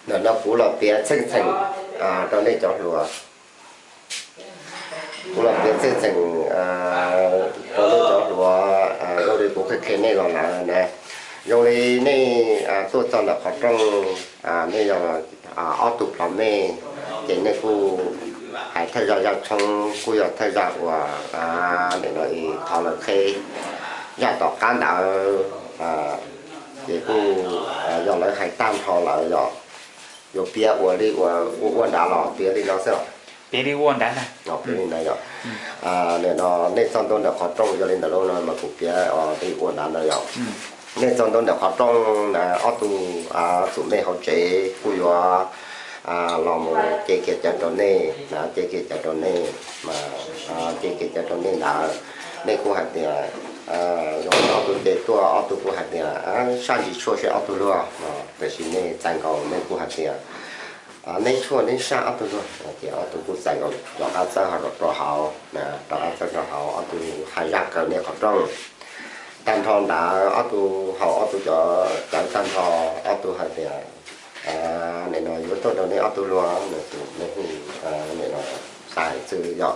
Ntawm no kuv los piav txheej txheem rau nej cov hluas. Kuv los piav txheej txheem rau nej cov hluas, zoo li kuv qhia qhia nej los lawm na. Zoo li nej tuaj txog ntawm qhov rooj, nej yog ob tug plhov mej, ces nej kuj hais thawj zaj, zaj tshoob kuj yog thawj zaj uas nim no thov lawv qheb. Zaj tom qab ntawd ces kuj yog lawv hais tag nrho lawm yog yuav piav ua li ua, ua nrad los piav li no xwb. Piav li ua nrad na. Piav li no yog, nim no nej txog ntua ntawm qhov rooj, yog li ntawd lawm no mas kuv piav li ua nrad no yog, nej txog ntua ntawm qhov rooj na, ob tug txuam mej hauv tsev kuj yuav los mus ce kiag cawv rau nej na, ce kiag cawv rau nej mas, ce kiag cawv rau nej ntawd, nej kuj hais tias, zoo ob tug ces tuaj, ob tug kuj hais tias saj ntsis tshuaj seb ob tug luag, tiam sis nej txais nkaus nej kuj hais tias neb tshuaj neb saj ob tug luag, ces ob tug kuj txais nkaus rov qab txawb hlo rau hauv, rov qab txawb rau hauv, ob tug hais zaj kaw nej qhov rooj. Tag nrho ntawd ob tug haus ob tug cov cawv tag nrho, ob tug hais tias nim no yuav tuaj rau neb ob tug luag, nim no xav xwb yog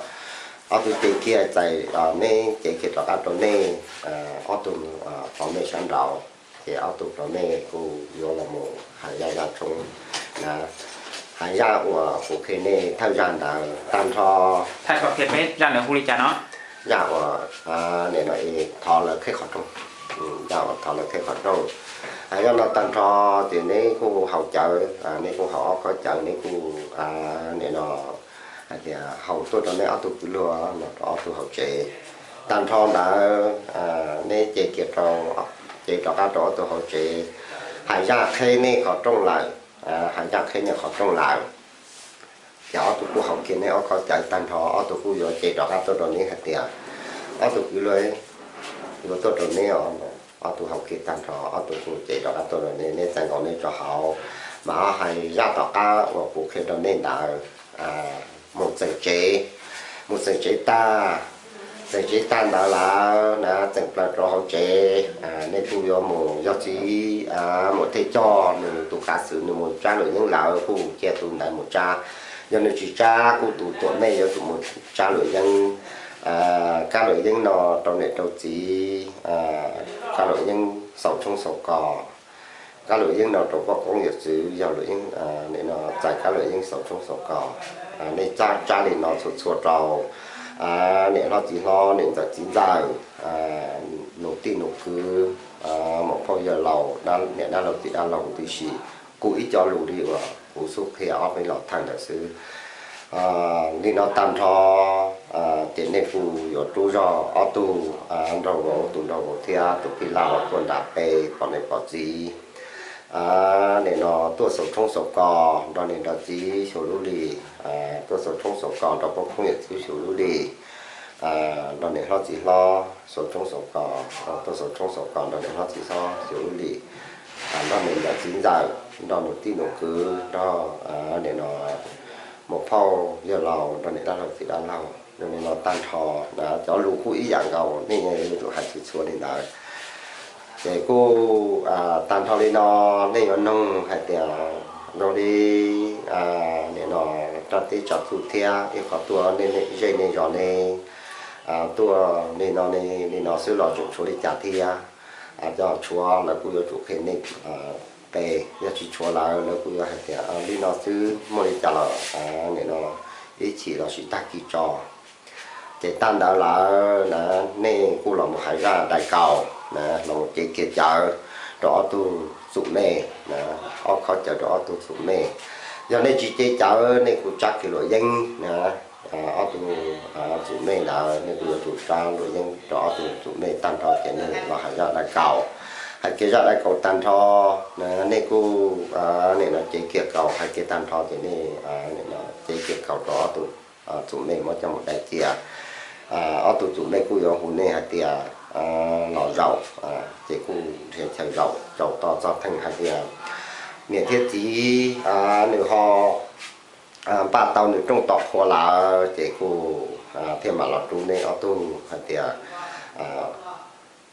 ob tug ce kiag txais, neb ce kiag rov qab rau nej ob tug plhov mej sab nraud, ces ob tug plhov mej kuj yuav los mus hais zaj, zaj tshoob na, hais zaj uas kuv qhia nej thawj zaj ntawd tag nrho. Zaj uas nim no thov lawv qheb qhov rooj, zaj uas thov lawv qheb qhov rooj. Zaj no tag nrho ces neb kuj haus cawv, neb kuj haus ob khob cawv, neb kuj nim no hais tias haus tuaj rau neb ob tug kwv luag los rau ob tug hauv tsev. Tag nrho ntawd neb ce kiag rau, ce rov qab rau ob tug hauv tsev, hais zaj qheb nej qhov rooj lawm, hais zaj qheb nej qhov rooj lawm. Ces ob tug kuj haus kiag neb ob khob cawv tag nrho, ob tug kuj yuav ce rov qab tuaj rau neb hais tias ob tug kwv luag yuav tuaj rau neb os. Ob tug haus kiag tag nrho, ob tug kuj ce rov qab tuaj rau neb, neb txais nkaus neb rau hauv, mas ho hais zaj tom qab uas kuv qhia rau nej ntawd, mus txeem tsev, mus txeem tsev tag, txeem tsev tag ntawd lawm na, txeem plaws rau hauv tsev, nej kuj yuav mus, yog txiv mus thej coj nws tus kav xwm nws mus tsab luam yeeb lawm kuj cia tus ntawd mus tsab, yog nws tsis tsab kuj tus tuam mej yuav tsum mus tsab luam yeeb. Kab luam yeeb no rau niam rau txiv, kab luam yeeb xaus tshoob xaus kos, kab luam yeeb no rau poj koob yawm txwv yog luam yeeb, nim no txais kab luam yeeb xaus tshoob xaus kos. Nej tsab, tsab li no txhua txhua rau niam hlob txiv hlob, niam ntxawm txiv ntxawm, nus tij nus kwv, muam phauj yawg laus, niam dab laug txiv dab laug tib si, kuj ib co lus li uas kuv xub qhia ob peb los thawj ntawd xwb. Li no tag nrho ces nej kuj yuav rub zog ob tug nraug vauv, tus nraug vauv thiab tus phij laj los tuaj nram peb pom niam pom txiv. Nim no tuaj xaus tshoob xaus kos nrog niam nrog txiv xyuas lub lis, tuaj xaus tshoob xaus kos nrog poj koob yawm txwv xyuas lub lis, nrog niam hlob txiv hlob xaus tshoob xaus kos, tuaj xaus tshoob xaus kos nrog niam hlob txiv hlob xyuas lub lis, nrog niam ntxawm txiv ntxawm, nrog nus tij nus kwv, nrog nim no muam phauj yawg laus, nrog niam dab laug txiv dab laug, nrog nim no tag nrho. Cov lus kuj ib yam nkaus, nej yuav tsum hais txhua txhua li ntawd. Ces kuj tag nrho li no, nej yuav noog hais tias zoo li nim no rau teb tsaus ntuj thiab ib qho tuaj nej zej nej zos ne, tuaj li no ne, li no xwb los tseem tshuav li cas thiab. Cov tshuav lawv kuj yuav tsum qhia nej pe, yog tsis tshuav lawm lawv kuj yuav hais tias li no xwb, muaj li cas los nim no ib chim los sis tag kis tso. Ces tag ntawd lawm na, nej kuj los mus hais zaj dai kaus na, los mus cev kiag cawv rau ob tug txuam mej na, ob khob cawv rau ob tug txuam mej. Yog nej tsis cev cawv nej kuj tsab kiag luam yeeb na, ob tug txuam mej ntawd nej kuj yuav tsum tsab luam yeeb rau ob tug txuam mej tag nrho ces nej los hais zaj dai kaus. Hais kiag zaj dai kaus tag nrho, nej kuj nim no cev kiag kaus, hais kiag tag nrho ces nej nim no cev kiag kaus rau ob tug txuam mej muab coj mus dai cia. Ob tug txuam mej kuj yuav hu nej hais tias los zaum, ces kuj nrhiav chaw zaum, zaum tau txog theem hais tias niam thiab txiv nws ho npaj tau nws rooj tom qhua lawm ces kuj thiaj mam los rub nej ob tug hais tias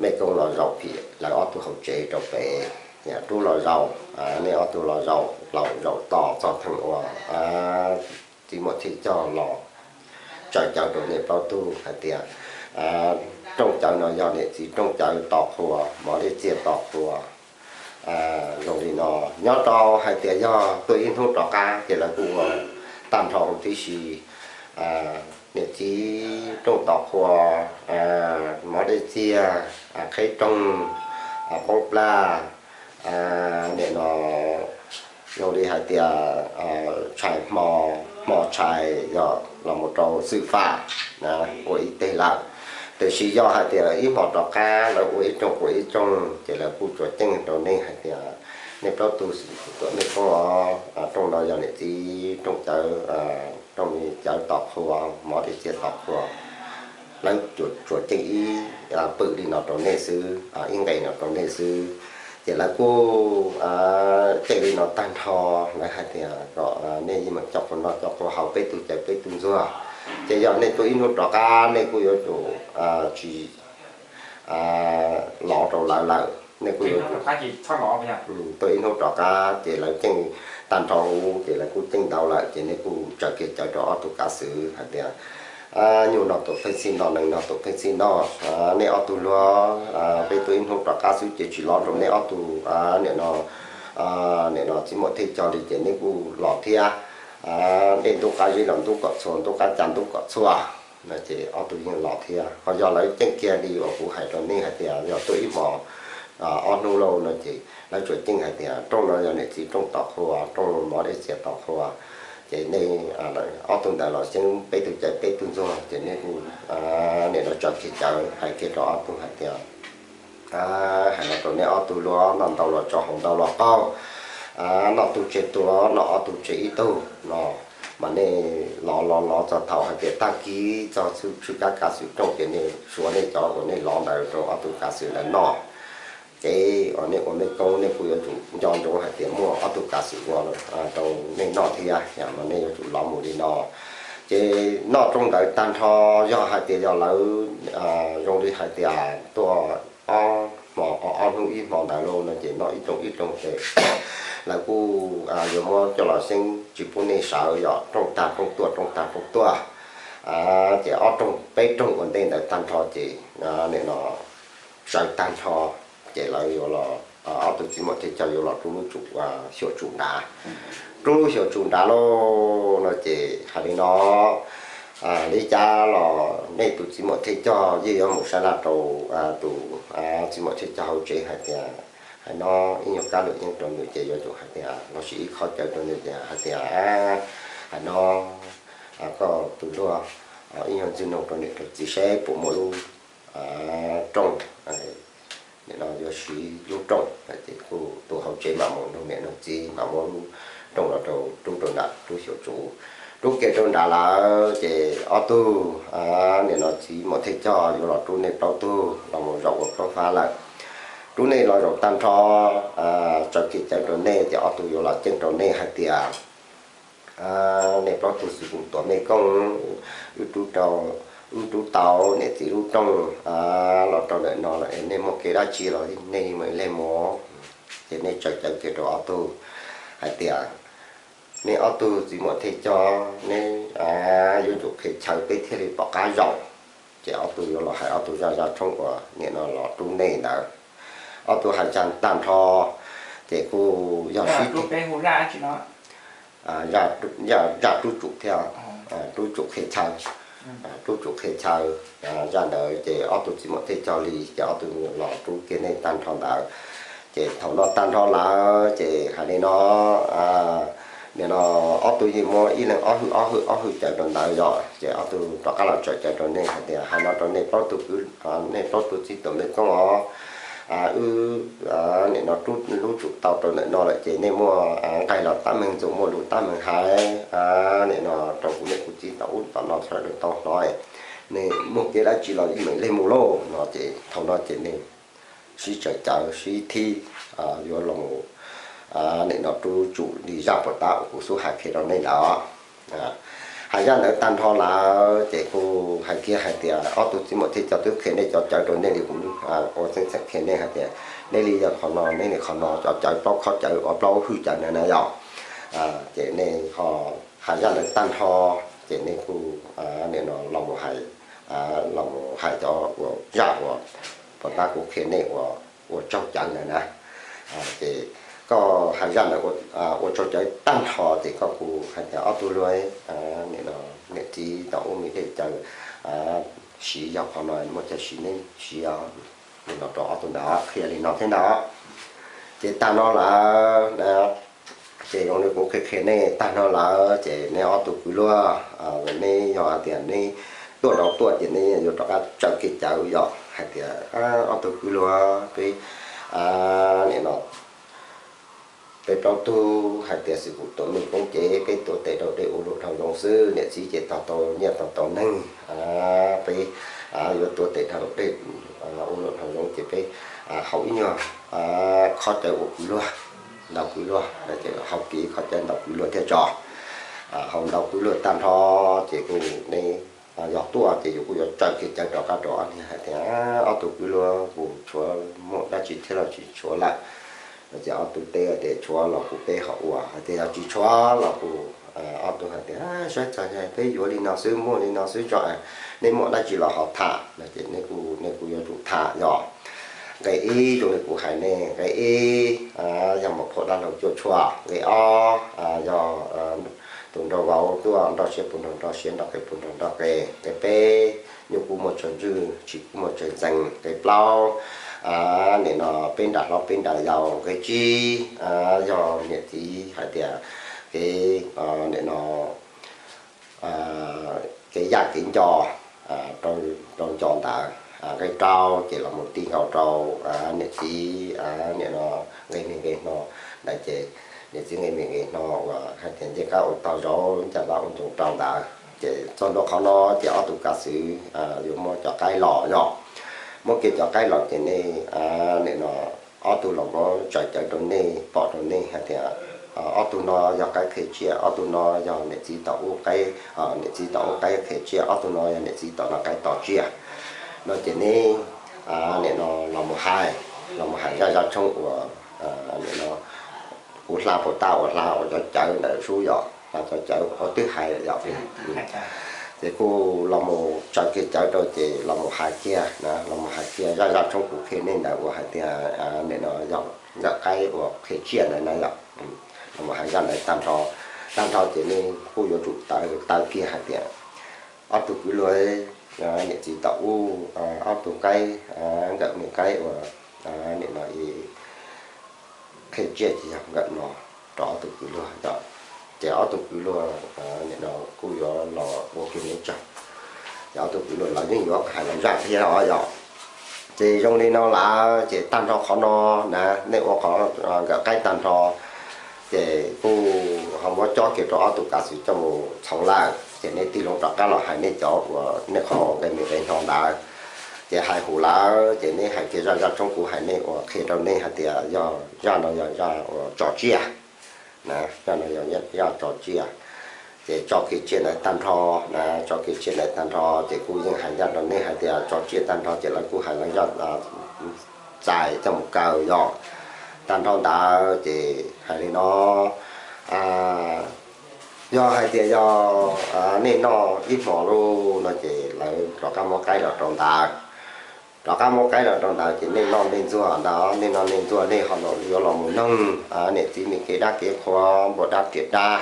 mej koob los zaum phim lawv ob tug hauv tsev rau pem. Niam rub los zaum, nej ob tug los zaum, los zaum tos txog theem uas txiv muam Thej Cog los tsaws cawv rau nej plaub tug hais tias rooj cawv no yog niam txiv rooj cawv tos qhua, mov dej txiag tos qhua. Zoo li no, nyob rau hais tias yog tuaj ib hnub rov qab ces lawv kuj ua tag nrho huv tib si, niam txiv rooj tos qhua, mov dej txiag, qheb rooj, poob plaj, nim no zoo li hais tias tshais hmo, hmo tshais yog los mus rau xwm faj, ua ib teg lawm. Tiam sis yog hais tias ib hmo rov qab lawv ua ib rooj qhua ib rooj ces lawv kuj tsuas ceeb rau nej hais tias nej plaub tug xwb tuam nej koob os, rooj no yog niam txiv rooj cawv, rooj cawv tos qhua, mov dej txiag tos qhua. Lawv tsuas ceeb ib pwm li no rau nej xwb, ib nqe no rau nej xwb. Ces lawv kuj ceeb li no tag nrho, lawv hais tias kom nej yeej meem coj qhua noj coj qhua haus, peb tug cawv peb tug ntxuag. Ces yog nej tuaj ib hnub rov qab nej kuj yuav tsum tsis lov rau lawv lawm, nej kuj yuav tsum tuaj ib hnub rov qab ces lawv ceeb tag nrho huv ces lawv kuj ceeb ntau lawm ces nej kuj tsaws kiag cawv rau ob tug kav xwm hais tias nyuj no tuam pheej txhij no, nees no tuam pheej txhij no, nej ob tug luag, peb tuaj ib hnub rov qab xwb ces tsis lov rau nej ob tug, nim no, nim no txiv muam Thej Cog li ces nej kuj los thiab. Nej ntub qab zeb los ntub kom txhua, ntub qab ca ntub kom txhua no ces ob tug yeej los thiab. Ho yog lawv ceeb kiag li uas kuv hais rau nej hais tias yog tuaj ib hmos ob hnub lauj no ces lawv tsuas ceeb hais tias rooj no yog niam txiv rooj tos qhua, rooj mov dej txiag tos qhua. Ces nej ob tug ntawd los ceeb peb tug cawv peb tug ntxuag ces nej kuj nim no tso kiag cawv hais kiag rau ob tug hais tias hais no rau nej ob tug luag, noj ntau los tsau, haus ntau los qaug, noj tug tseg tug, noj ob tug tseg ib tug no. Mas nej los los los txog thaum hais tias tag kis txog xwb tsw kab kav xwm rooj ces nej suav nej cov uas nej lov ntawd rau ob tug kav xwm ntawd noj. Ces uas nej ua mej koob nej kuj yuav tsum nco ntsoov hais tias muaj ob tug kav xwm ua rau nej noj thiab, yam no nej yuav tsum lov mus li no. Ces noj rooj ntawd tag nrho, yog hais tias yog lawv zoo li hais tias tuaj ob hmo, ob hnub ib hmo ntawd lauj no ces noj ib rooj ib rooj ces lawv kuj yuav muab coj los xeeb tsis pub nej sawv, yog rooj tag rooj tuaj, rooj tag rooj tuaj. Ces ob rooj peb rooj ua ntej ntawd tag nrho ces nim no sawv tag nrho ces lawv yuav los, ob tug txiv muam Thej Cog yuav los rub lub tsum, xyuam tsum nrad. Rub lub xyuam tsum nrad lauj no ces hais li no, li cas los nej tus txiv muam Thej Cog yeej yuav mus sab laj rau tus txiv muam Thej Cog hauv tsev hais tias, hais no ib nyuag kab lwm yeeb rau nws ces yuav tsum hais tias los sis ib qho cawv rau nws tias hais tias, hais no koj tus luag ib nyuag ntxwg nug rau niam rau txiv seb puas muaj lub rooj, nim no yuav siv lub rooj. Ces kuj tus hauv tsev mam mus nug niam nug txiv mam muab lub rooj los rau rub rau nram rub xyuam tsum. Rub kiag rau nrad lawm ces ob tug, nim no txiv muam Thej Cog yuav los rub nej plaub tug los mus zaum ua plaub fab lawm. Rub nej los zaum tag nrho, tso kiag cawv rau nej ces ob tug yuav los ceeb rau nej hais tias nej plaub tug xwb kuj tuam nej koob, wb rub tau niam txiv lub rooj los rau ntawm no lawm, nej muaj kev dab tsi los nej mam li mus. Ces nej tso cawv kiag rau ob tug hais tias nej ob tug txiv muam Thej Cog, neb yuav tsum qhia chaw peb thiaj li pom qab zaum. Ces ob tug yuav los hais ob tug zaj zaj tshoob uas nim no los rub nej ntawd. Ob tug hais tag nrho ces kuj yog sib zaj rub tsum thiab, rub tsum qhia chaw, rub tsum qhia chaw. Zaj ntawd ces ob tug txiv muam Thej Cog li ces ob tug los rub kiag nej tag nrho ntawd. Ces thaum no tag nrho lawm ces hais li no, nim no ob tug yeej muab ib leeg ob hwj ob hwj ob hwj cawv rau ntawd yom, ces ob tug rov qab los tso cawv rau nej hais tias hais no rau nej plaub tug kwv, nej plaub tug txij tuam me koob os. Wb nim no rub lub tsum tau rau ntawm no lawm ces nej muaj nqaij los tab meeg ntxuav, muaj lus tab meeg hais, nim no rau kuv niam kuv txiv tom ub tom no sawv daws tau hnov. Nej muaj kev dab tsi los yeej meem leg mus lauj no ces thaum no ces nej sib tsaws cawv sib thib yuav los nim no rub tsum li zaj puas tab uas kuv xub hais qhia rau nej ntawd. Hais zaj ntawd tag nrho lawm ces kuv hais kiag hais tias ob tug txiv muam thiab cov tub qhia nej cov cawv rau nej li kuv ua txheej txheem qhia nej hais tias nej li yog qhov no nej li qhov no, cov cawv plaub khob cawv uas plaub hwj cawv na na yom. Ces nej ho hais zaj ntawd tag nrho ces nej kuj nim no los mus hais, los mus hais cov uas zaj uas puas tab kuv qhia nej uas ua tsaug cawv ntawd na. Ces koj hais zaj ntawd ua tsaug cawv tag nrho ces koj kuj hais tias ob tug luag, nim no niam txiv tau ua me dej cawv siv yog qhov no muaj cawv siv neb siv os, li no rau ob tug ntawd qhia li no thiab ntag. Ces tag no lawm na, ces zoo li kuv qhia qhia nej tag no lawm ces neb ob tug kwv luag, neb yog hais tias neb tuaj rau tuaj ces neb yuav rov qab tsaws kiag cawv yom hais tias ob tug kwv luag peb nim no peb plaub tug hais tias xwm kuv tuav nws koob ces peb tuav tes rau dej ua luam dhau zoov xwb, niam txiv ces tog tau nyiaj tog tau neeg, peb yuav tuav tes rau dej ua luam dhau zoov ces peb haus ib nyuag khob cawv ua kwv luag, ntaus kwv luag, haus kiag khob cawv ntaus kwv luag thiab tso. Haus ntaus kwv luag tag nrho ces kuj neb yog tuaj ces yus kuj yuav tsaws kiag cawv rov qab rau ob niag hais tias ob tug kwv luag kuj tshuav muaj dab tsi thiab los tsis tshuav lawm. Ces ob tug teb tias tshuav los kuj peb ho ua, hais tias yog tsis tshuav los kuj ob tug hais tias saib txog peb yuav li no xwb muaj li no xwb tso, nej muaj dab tsi los ho tham no ces nej kuj yuav tsum tham yog. Nqe ib zoo li kuv hais nej, nqe ib yog mus phom dab laug cuaj tshuaj, nqe ob yog tus nraug vauv tuaj nroj siab puag nraug nroj siab, nroj qe puag nraug nroj qe, nqe peb nyuj kub muaj tsawg ntswg, tshis kub muaj tsawg ntxees, nqe plaub nim no peb nram hlob peb nram yau, nqe tsib yog niam txiv hais tias kev nim no kev yaj kev nco rau nco ntawd, nqe rau ces los mus ti nkaus rau niam txiv nim no nqe me nqe hno ntawd ces niam txiv nqe me nqe hno uas hais tias ncej qab ua tog zauv ncaj npab ua ntsoov rau ntawd ces txog ntua qhov no ces ob tug kav xwm yuav muab cov qaib los yom, muab kiag cov qaib los ces nej nim no ob tug los muab tsaws cawv rau nej pom rau nej hais tias ob tug no yog qaib qhia tsiaj, ob tug no yog niam txiv tom ub qaib, niam txiv tom ub qaib qhia tsiaj, ob tug no yog niam txiv tom no qaib tos tsiaj no ces neb nim no los mus hais, los mus hais zaj zaj tshoob uas nim no kuv hla puas tag uas hla uas cov cawv ntawd sub yom, hla cov cawv qhov twg hais yom. Ces kuj los mus tsaws kiag cawv rau ces los mus hais kiag, los mus hais kiag zaj zaj tshoob kuv qhia nej ntawd uas hais tias nim no yog nkawm qaib uas qhia tsiaj ntawd na yom. Los mus hais zaj ntawd tag nrho, tag nrho ces nej kuj yuav tsum taw taw kiag hais tias ob tug kwv luag niam txiv tom ub, ob tug qaib, nkawm me qaib uas nim no qhia tsiaj ces yog nkawm no rau ob tug kwv luag yom. Ces ob tug kwv luag nim no kuj yuav los ua kiag neb tsaug, ces ob tug kwv luag lawv yeej yuav hais lawv zaj thiab os yom. Ces zoo li no lawm ces tag nrho qhov no na, nej ua qhov nkawm qaib tag nrho ces kuj ho muab cob kiag rau ob tug kav xwm coj mus txhoov lawm ces nej tig loo rov qab los hais nej cov uas nej qhov nqe me nqe hno ntawd. Ces hais hum lawm ces neb hais kiag zaj zaj tshoob kuv hais nej uas qhia rau nej hais tias yog zaj no yog zaj uas tso tsiaj na, zaj no yog zaj tso tsiaj. Ces tso kiag tsiaj ntawd tag nrho na, tso kiag tsiaj ntawd tag nrho ces kuj yeej hais zaj rau nej hais tias tso tsiaj tag nrho ces lawv kuj hais lawv zaj txais coj mus kaw yom. Tag nrho ntawd ces hais li no, yog hais tias yog nej noj ib hmo lauj no ces lawv rov qab muab qaib los rau ntawd. Rov qab muab qaib los rau ntawd ces nej noj nej ntxuag ntawd, nej noj nej ntxuag nej ho yuav los mus noog niam txiv me kev dab kev qhua, npua dab riam dab,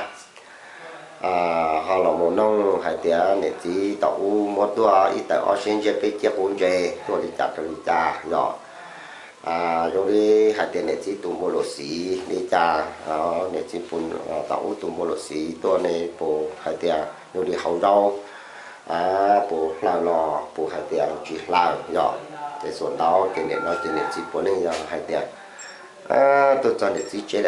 ho los mus noog hais tias niam txiv tom ub muab tuaj ib tawm ob siab ntsiab peb ciab qub ntse tuaj li cas rau li cas yom. Zoo li hais tias niam txiv tus npua luam xiv li cas, niam txiv tom ub tus npua luam xiv tuaj ne puas hais tias zoo li haus nraub, puas hlaws los puas hais tias tsis hlaws yom. Ces xuas ntau ces nim no ces niam txiv puav leej yog hais tias tuaj txog niam txiv tsev